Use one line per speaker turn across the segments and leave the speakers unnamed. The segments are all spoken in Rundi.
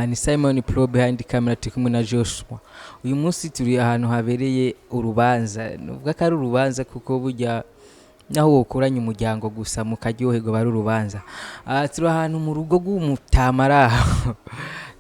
Ni Simon Pro behind camera, turi kumwe na Joshua. Uyu munsi turi ahantu habereye urubanza. Nuvuga ko ari urubanza kuko burya naho wokoranya umuryango gusa mukaryoherwa bari urubanza. Turi ahantu mu rugo rw'umutamaraho.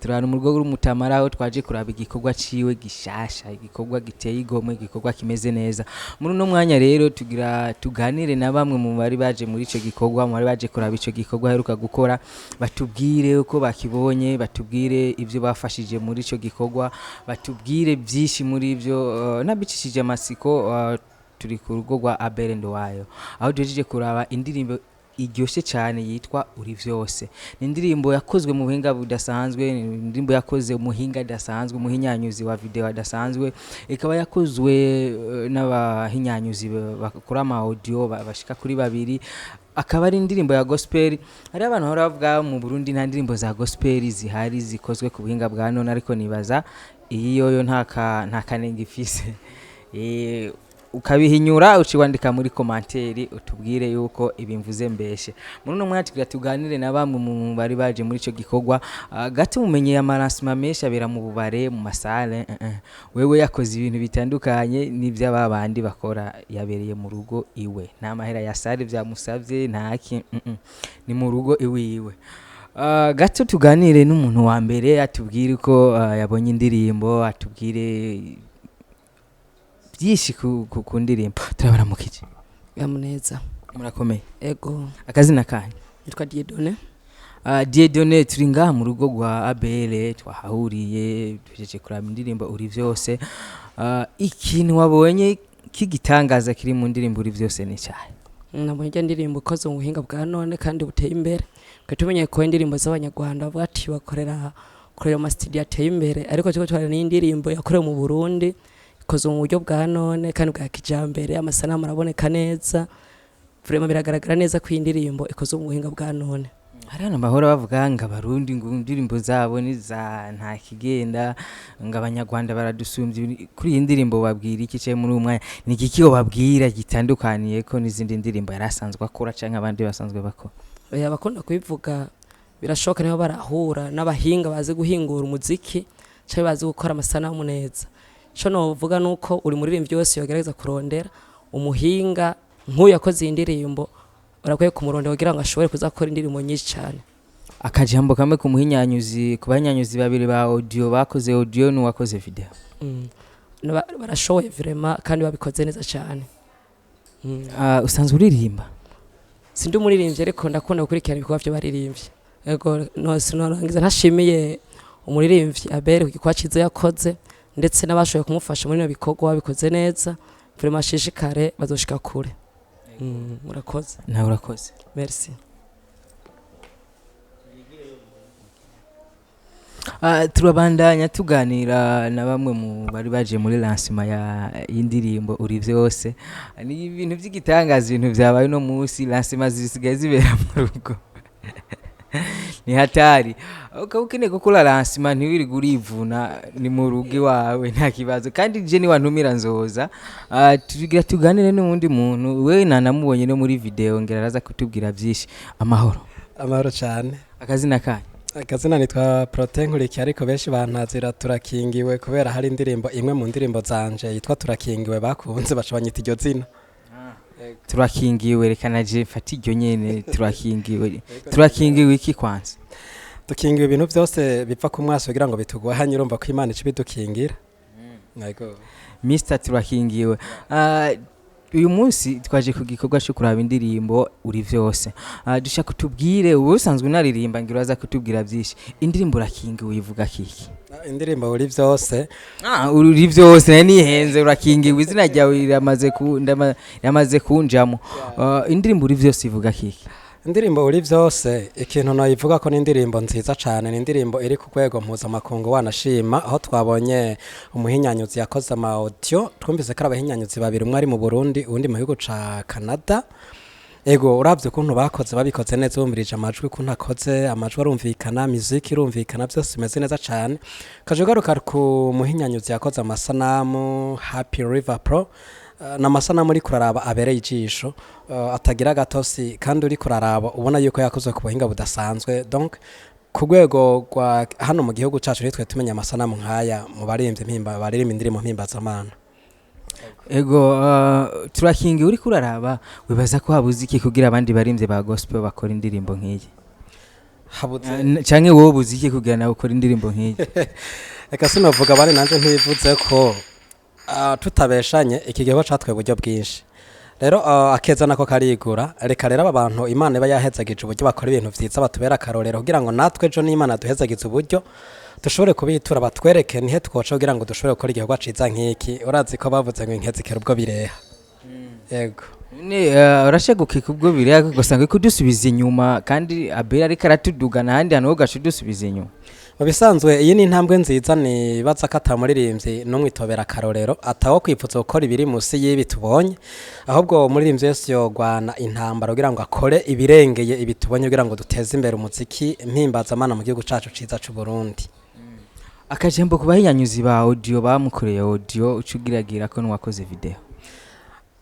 Turi ahantu mu rugo rw'umutamaraho, twaje kuraba igikorwa ciwe gishasha, igikorwa giteye igomwe, igikorwa kimeze neza. Muri uno mwanya rero tugira tuganire na bamwe mu bari baje muri ico gikorwa, mu bari baje kuraba ico gikorwa aheruka gukora, batubwire uko bakibonye, batubwire ibyo bafashije muri ico gikorwa, batubwire byinshi muri ibyo. Nabicishije amasiko, turi ku rugo rwa Abel Nduwayo, aho duhejeje kuraba indirimbo iryoshye cyane yitwa Uri Vyose. Ni indirimbo yakozwe mu buhinga budasanzwe, ni indirimbo yakoze umuhinga adasanzwe, umuhinyanyuzi wa video adasanzwe, ikaba yakozwe n'abahinyanyuzi bakora ama audio bashika kuri babiri, akaba ari indirimbo ya gospel. Hari abantu bahora bavuga mu Burundi nta ndirimbo za gospel zihari zikozwe ku buhinga bwa none, ariko nibaza iyi yoyo nta kanenge ifise. Ukabihinyura uci wandika muri commentaire utubwire yuko ibi mvuze mbeshe. Muri uno mwanya tugira tuganire na bamwe mu bari baje muri ico gikorwa. Gato mumenyeye ama lancement menshi abera mu bubare, mu masale, wewe yakoze ibintu bitandukanye n'ivyo bandi bakora, yabereye mu rugo iwe, nta mahera ya salle vyamusavye, ntaki, ni mu rugo iwe iwe. Gato tuganire n'umuntu wa mbere atubwire uko yabonye indirimbo, atubwire byinshi ku ndirimbo. Turabaramukije.
Yamuneza.
Murakomeye?
Ego.
Akazina kanyu?
Nitwa Dieudonné.
Dieudonné, turi ngaha mu rugo rwa Abel, twahahuriye duhejeje kuraba indirimbo Uri Vyose. Ikintu wabonye k'igitangaza kiri mu ndirimbo Uri Vyose ni cyahe?
Nabonye ijya ndirimbo ikoze mu buhinga bwa none kandi buteye imbere. Twe tumenye ko indirimbo z'Abanyarwanda bavuga ati bakorera korera mu studio ateye imbere, ariko turiko turareba n'indirimbo yakorewe mu Burundi ikozwe mu buryo bwa none kandi bwa kijambere, amasanamu araboneka neza. Vraiment biragaragara neza ko iyi ndirimbo ikozwe mu buhinga bwa none.
Hari hano bahora bavuga ngo Abarundi ngo indirimbo zabo ni za nta kigenda, ngo Abanyarwanda baradusumbya. Kuri iyi ndirimbo babwira iki cye muri uyu mwanya? Ni igiki babwira gitandukaniye ko n'izindi ndirimbo yari asanzwe akora canke abandi basanzwe bakora?
Oya, abakunda kubivuga birashoboka niba barahura n'abahinga bazi guhingura umuziki canke bazi gukora amasanamu neza. Ico novuga nuko uri muririmbyi wese yogerageza kurondera umuhinga nk'uyu yakoze iyi ndirimbo, barakwiye kumurondera kugira ngo ashobore kuza gukora indirimbo nyinshi cane.
Akajambo kamwe ku muhinyanyuzi, ku bahinyanyuzi babiri ba audio bakoze audio n'uwakoze video.
Barashoboye vraiment kandi babikoze neza cane.
Usanzwe uririmba?
Sindi umuririmbyi, ariko ndakunda gukurikirana ibikorwa vy'abaririmbyi. Ego, no sinorangiza ntashimiye umuririmbyi Abel ku gikorwa ciza yakoze, ndetse n'abashoboye kumufasha muri bino bikorwa babikoze neza. Vraiment ashishikare, bazoshika kure. Murakoze.
Nawe urakoze.
Merci.
Turabandanya tuganira na bamwe mu bari baje muri lancement ya y'indirimbo Uri Vyose. Ni ibintu by'igitangaza, ibintu vyabaye uno munsi, lancement zisigaye zibera mu rugo, ni hatari. Ukaba ukeneye gukora lancement ntiwirirwe urivuna, ni mu rugo iwawe, nta kibazo. Kandi je niwantumira nzoza. Tugira tuganire n'uwundi muntu, we nanamubonye no muri video, ngira araza kutubwira vyinshi. Amahoro?
Amahoro cyane.
Akazina kanyu?
Akazina nitwa Protais Nkurikiye, ariko benshi bantazira Turakingiwe, kubera hari indirimbo imwe mu ndirimbo zanje yitwa Turakingiwe bakunze, baca banyita iryo zina.
Turakingiwe, reka naje mfate iryo nyene. Turakingiwe, turakingiwe iki kwanza?
Dukingiwe ibintu byose biva ku mwaso kugira ngo bitugwanye, urumva ko Imana ica ibidukingira. Yego.
Mr Turakingiwe, uyu munsi twaje ku gikorwa cyo kuraba indirimbo Uri Vyose. Dushaka kutubwire, ubu usanzwe unaririmba, ngira uraza kutubwira byinshi. Indirimbo Urakingiwe ivuga kiki?
Indirimbo Uri Vyose.
Uri Vyose, nari nihenze. Urakingiwe, izina ryawe riramaze kunjamo. Indirimbo Uri Vyose ivuga kiki?
Indirimbo Uri Vyose, ikintu nayivuga ko ni indirimbo nziza cane, ni indirimbo iri ku rwego mpuzamakungu wanashima, aho twabonye umuhinyanyuzi yakoze ama audio, twumvise ko ari abahinyanyuzi babiri, umwe ari mu Burundi uwundi mu gihugu ca Canada. Ego, uravye ukuntu bakoze, babikoze neza, bumvirije amajwi ukuntu akoze, amajwi arumvikana, muziki irumvikana, byose bimeze neza cane. Kaje garuka ku muhinyanyuzi yakoze amasanamu, Happy River Pro, ni amasanamu uriko uraraba abereye ijisho, atagira gatosi, kandi uriko uraraba ubona yuko yakozwe ku buhinga budasanzwe. Donc Ku rwego rwa hano mu gihugu cacu, nitwe tumenya amasanamu nk'aya mu baririmbyi mpimba baririmba indirimbo mpimbazamana.
Ego, turakingi uriko uraraba, wibaza ko habuze iki kugira abandi baririmbyi ba gospel bakora indirimbo nk'iyi?
Habuze
Canke wowe ubuze iki kugira nawe ukora indirimbo nk'iyi?
Reka sinavuga abandi, nanje ntivuze ko tutabeshanye, iki gikorwa catwaye uburyo bwinshi. Rero akeza nako karigura. Reka rero aba bantu Imana iba yahezagije uburyo bakora ibintu vyiza batubera akarorero, kugira ngo natwe ejo n'Imana duhezagize uburyo dushobore kubitura, batwereke nihe twoca kugira ngo dushobore gukora igikorwa ciza nk'iki. Urazi ko bavuze ngo inkezi ikera ubwo bireha. Yego.
None urashaka ubwo biriya ugasanga uriko udusubiza inyuma, kandi Abel ariko aratuduga n'ahandi hantu wowe ugaca udusubiza inyuma.
Mu bisanzwe iyi ni intambwe nziza. Nibaza ko atamuririmbyi n'umwitobera akarorero atawo kwipfuza gukora ibiri munsi y'ibi tubonye, ahubwo umuririmbyi wese yogwana intambara kugira ngo akore ibirengeye ibi tubonye, kugira ngo duteze imbere umuziki mpimbazamana mu gihugu cacu ciza c'u Burundi.
Akajambo ku bahinyanyuzi ba audio bamukoreye audio, uca ugiragira ko n'uwakoze video.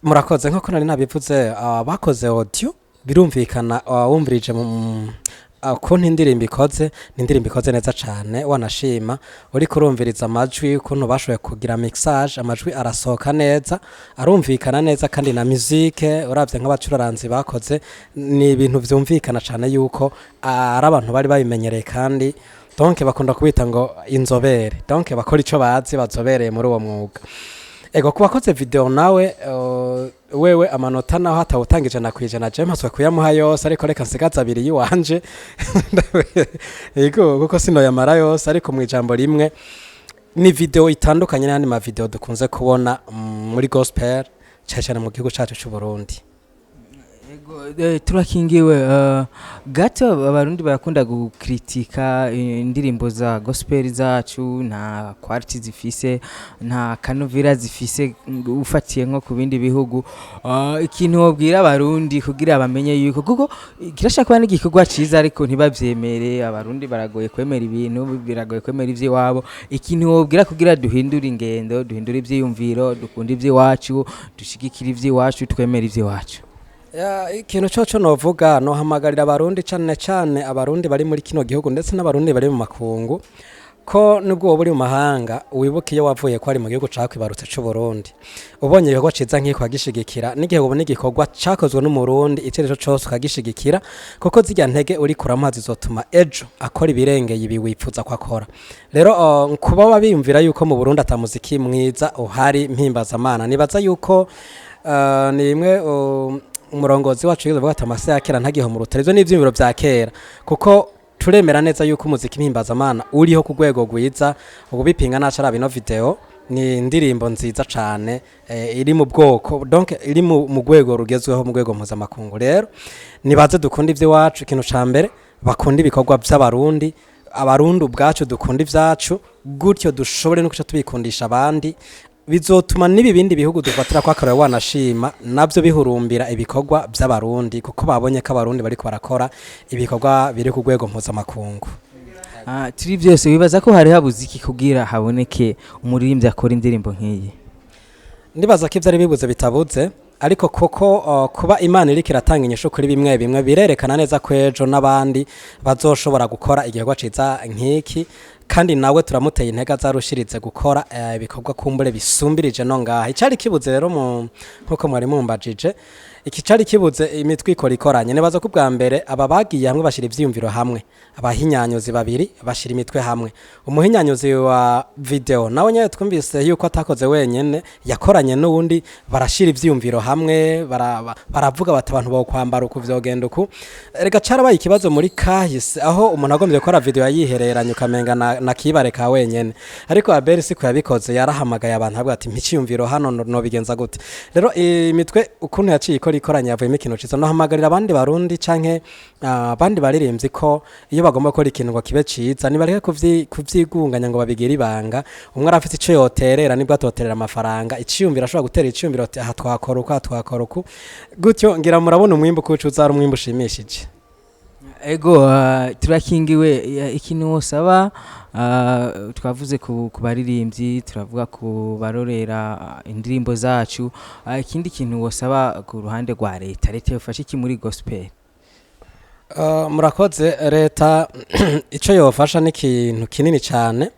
Murakoze. Nk'uko nari nabivuze, bakoze audio birumvikana, wumvirije ukuntu indirimbo ikoze, ni indirimbo ikoze neza cane. Wanashima uriko urumviriza amajwi, ukuntu bashoboye kugira mixage, amajwi arasohoka neza, arumvikana neza, kandi na musique uravye nk'abacuraranzi bakoze, ni ibintu vyumvikana cane yuko ari abantu bari babimenyereye, kandi donc bakunda kubita ngo inzobere, donc bakora ico bazi, bazobereye muri uwo mwuga. Ego, ku bakoze video nawe, wewe amanota naho atawutanga 100%, je mpaswe kuyamuha yose, ariko reka nsigaze abiri yiwanje. Ego, kuko sinoyamara yose. Ariko mu ijambo rimwe, ni video itandukanye n'ayandi ma video dukunze kubona muri gospel, cyane cyane mu gihugu cacu c'u Burundi.
Ego, turakingiwe gato. Abarundi barakunda gukritika indirimbo za gospel zacu, nta quality zifise, nta kanovera zifise, ufatiye nko ku bindi bihugu. Ikintu wobwira abarundi kugira bamenye yuko kuko kirashaka kuba n'igikorwa ciza, ariko ntibavyemere. Abarundi baragoye kwemera ibintu, biragoye kwemera ivy'iwabo. Ikintu wobwira kugira duhindure ingendo, duhindure ivyiyumviro, dukunde ivy'iwacu, dushigikire ivy'iwacu, twemere ivy'iwacu?
Ya, ikintu coco novuga, nohamagarira abarundi, cane cane abarundi bari muri kino gihugu ndetse n'abarundi bari mu makungu, ko nubwo woba uri mu mahanga, wibuke iyo wavuye, ko ari mu gihugu cakwibarutse c'u Burundi. Ubonye igikorwa ciza nk'iko ukagishigikira, n'igihe ubona igikorwa cakozwe n'umurundi ico arico cose ukagishigikira, kuko zirya ntege uriko uramuha zizotuma ejo akora ibirengeye ibi wipfuza ko akora. Rero kuba babiyumvira yuko mu Burundi ata muziki mwiza uhari mpimbazamana, nibaza yuko ni bimwe umurongozi wacu yigeze avuga ati amase ya kera ntagiho mu rutare. Ivyo ni ivyiyumviro vya kera, kuko turemera neza yuko umuziki mpimbazamana uriho ku rwego rwiza. Ubipinga naca araba ino video, ni indirimbo nziza cane, iri mu bwoko, donc iri mu rwego rugezweho, mu rwego mpuzamakungu. Rero nibaze dukunda ivy'iwacu. Ikintu ca mbere, bakunda ibikorwa vy'abarundi. Abarundi ubwacu dukunda ivyacu, gutyo dushobore no kuca tubikundisha abandi. Bizotuma n'ibi bindi bihugu dufatira ko akarorero, wanashima navyo bihurumbira ibikorwa vy'abarundi, kuko babonye ko abarundi bariko barakora ibikorwa biri ku rwego mpuzamakungu.
Turi byose, wibaza ko hari habuze iki kugira haboneke umuririmbyi akora indirimbo nk'iyi?
Ndibaza ko ivyo ari bibuze bitabuze, ariko kuko kuba Imana iriko iratanga inyishu kuri bimwe bimwe, birerekana neza ko ejo n'abandi bazoshobora gukora igikorwa ciza nk'iki. Kandi nawe turamuteye intege azarushirize gukora ibikorwa kumbure bisumbirije no ngaha. Icari kibuze rero, mu nkuko mwari mumbajije, iki cari kibuze, imitwe ikora ikoranye. Nibaza ko ubwa mbere aba bagiye hamwe, bashira ivyiyumviro hamwe, abahinyanyuzi babiri bashira imitwe hamwe. Umuhinyanyuzi wa video nawe nyene twumvise yuko atakoze wenyene, yakoranye n'uwundi, barashira ivyiyumviro hamwe, baravuga bati abantu bokwambara uku, vyogenda uku. Rega carabaye ikibazo muri kahise, aho umuntu agombye gukora video yayihereranye, ukamenga na kibare ka wenyene. Ariko Abel siko yabikoze, yarahamagaye abantu avuga ati mpiciyumviro hano, nobigenza gute? Rero imitwe ukuntu yaciye ikora ikoranye, yavuyemo ikintu ciza. Nohamagarira abandi barundi canke abandi baririmbyi ko iyo bagomba gukora ikintu ngo kibe ciza, nibareke kuvyigunganya ngo babigire ibanga. Umwe arafite ico yoterera, nibwo atoterera amafaranga, iciyumviro, ashobora gutera iciyumviro ati aha twakora uku, aha twakora uku. Gutyo ngira murabona umwimbu ko uca ari umwimbu ushimishije.
Ego, turakingiwe. Ikintu wosaba, twavuze ku baririmbyi, turavuga ku barorera indirimbo zacu. Ikindi kintu wosaba ku ruhande rwa leta, leta yofasha iki muri gospel?
Murakoze. Leta ico yofasha ni ikintu kinini cyane.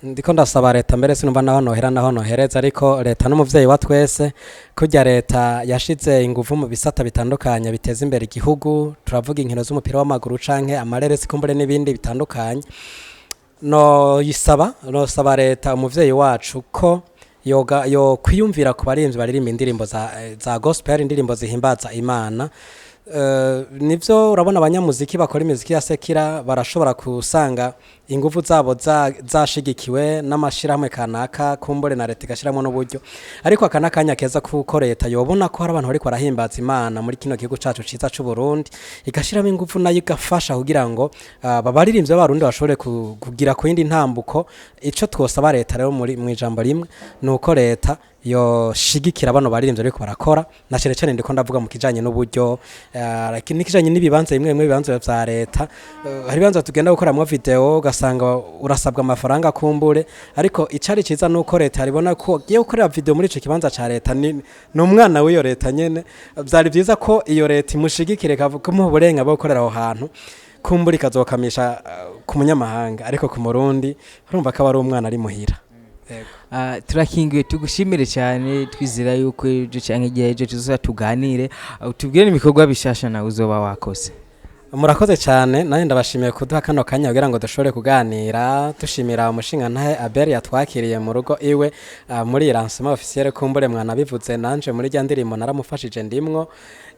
Ndiko ndasaba leta mbere, sinumva naho nohera naho nohereza, ariko leta n'umuvyeyi wa twese. Kurya leta yashize inguvu mu bisata bitandukanye biteza imbere igihugu, turavuga inkino z'umupira w'amaguru canke amareresi kumbure n'ibindi bitandukanye, no yisaba, nosaba leta umuvyeyi wacu ko yoga yo kwiyumvira ku barimvyi baririmba indirimbo za gospel, indirimbo zihimbaza Imana. Nivyo, urabona abanyamuziki bakora imiziki ya secular barashobora kusanga ingufu zabo zashigikiwe n'amashirahamwe kanaka, kumbure na leta igashiramwo n'uburyo, ariko aka n'akanya keza kuko leta yobona ko hari abantu bariko barahimbaza Imana muri kino gihugu cacu ciza c'u Burundi, igashiramo ingufu nayo igafasha kugira ngo babaririmbyi b'Abarundi bashobore kugira ku yindi ntambuko. Ico twosaba leta rero muri mw'ijambo rimwe ni uko leta yoshigikira bano baririmbyi bariko barakora, na cane cane ndiko ndavuga mu kijanye n'uburyo, n'ikijanye n'ibibanza bimwe bimwe, ibibanza vya leta. Hari ibibanza tugenda gukoramwo video ugasanga urasabwa amafaranga kumbure, ariko icari ciza nuko leta yaribona ko giye gukorera video muri ico kibanza ca leta, ni umwana w'iyo leta nyene. Vyari vyiza ko iyo leta imushigikire, kumuha uburenganzira bwo gukorera aho hantu, kumbura ikazokamisha ku munyamahanga, ariko ku Murundi urumva ko aba ari umwana ari muhira.
Turakingiwe, tugushimire cyane, twizera yuko ejo canke igihe ejo tuzoza tuganire, utubwire n'ibikorwa bishasha nawe uzoba wakoze.
Murakoze cyane, nanjye ndabashimiye kuduha kano kanya kugira ngo dushobore kuganira. Dushimira umushingantahe Abel yatwakiriye mu rugo iwe, muri lancement officiel. Kumbure mwanabivuze, nanje muri rya ndirimbo naramufashije ndimwo.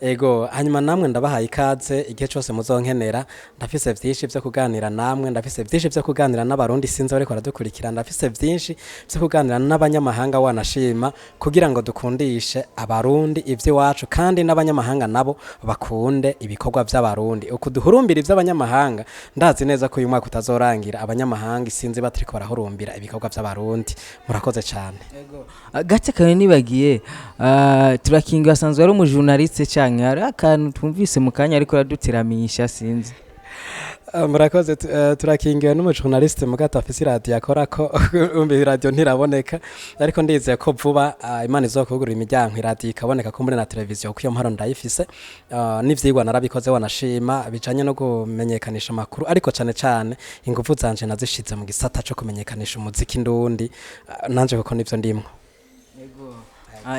Ego, hanyuma namwe ndabahaye ikaze igihe cyose muzonkenera. Ndafise vyinshi vyo kuganira namwe, ndafise vyinshi vyo kuganira n'Abarundi sinzi bariko baradukurikira, ndafise vyinshi vyo kuganira n'abanyamahanga wanashima, kugira ngo dukundishe Abarundi ivy'iwacu kandi n'abanyamahanga nabo bakunde ibikorwa vy'Abarundi. Uku duhurumbira ivy'abanyamahanga, ndazi neza ko uyu mwaka utazorangira abanyamahanga isinzi batariko barahurumbira ibikorwa vy'Abarundi. Murakoze cyane.
Gace kawe nibagiye, Turakingiwe asanzwe ari umujournaliste canke hari akantu twumvise mu kanya ariko araduteramisha, sinzi.
Murakoze. Turakingiwe n'umujournaliste mugato afise iradiyo akora ko umva iradiyo ntiraboneka, ariko ndizeye ko vuba Imana izokugurura imiryango iradiyo ikaboneka, ko muri na televiziyo, kuko iyo mpano ndayifise. N'ivyigwa narabikoze wanashima bijanye no kumenyekanisha amakuru, ariko cane cane ingufu zanje nazishize mu gisata co kumenyekanisha umuziki ndundi, nanje kuko nivyo ndimwo.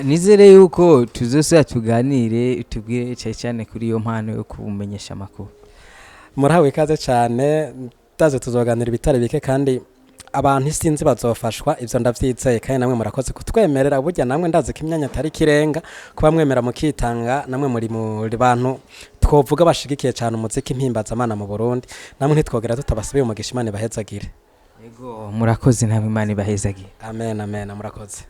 Nizere yuko tuzosubira tuganire, tubwire cyane cyane kuri iyo mpano yo kumenyesha amakuru.
Murahawe ikaze cyane, ndaze tuzoganira ibitari bike kandi abantu isinzi bazofashwa, ivyo ndavyizeye. Kandi namwe murakoze kutwemerera. Burya namwe ndazi ko imyanya atari ikirenga kuba mwemera mukitanga, namwe muri bantu twovuga bashigikiye cyane umuziki mpimbazamana mu Burundi. Namwe ntitwogera tutabasubiye umugisha, Imana ibahezagire.
Yego, murakoze namwe, Imana ibahezagire.
Amen, amen, murakoze.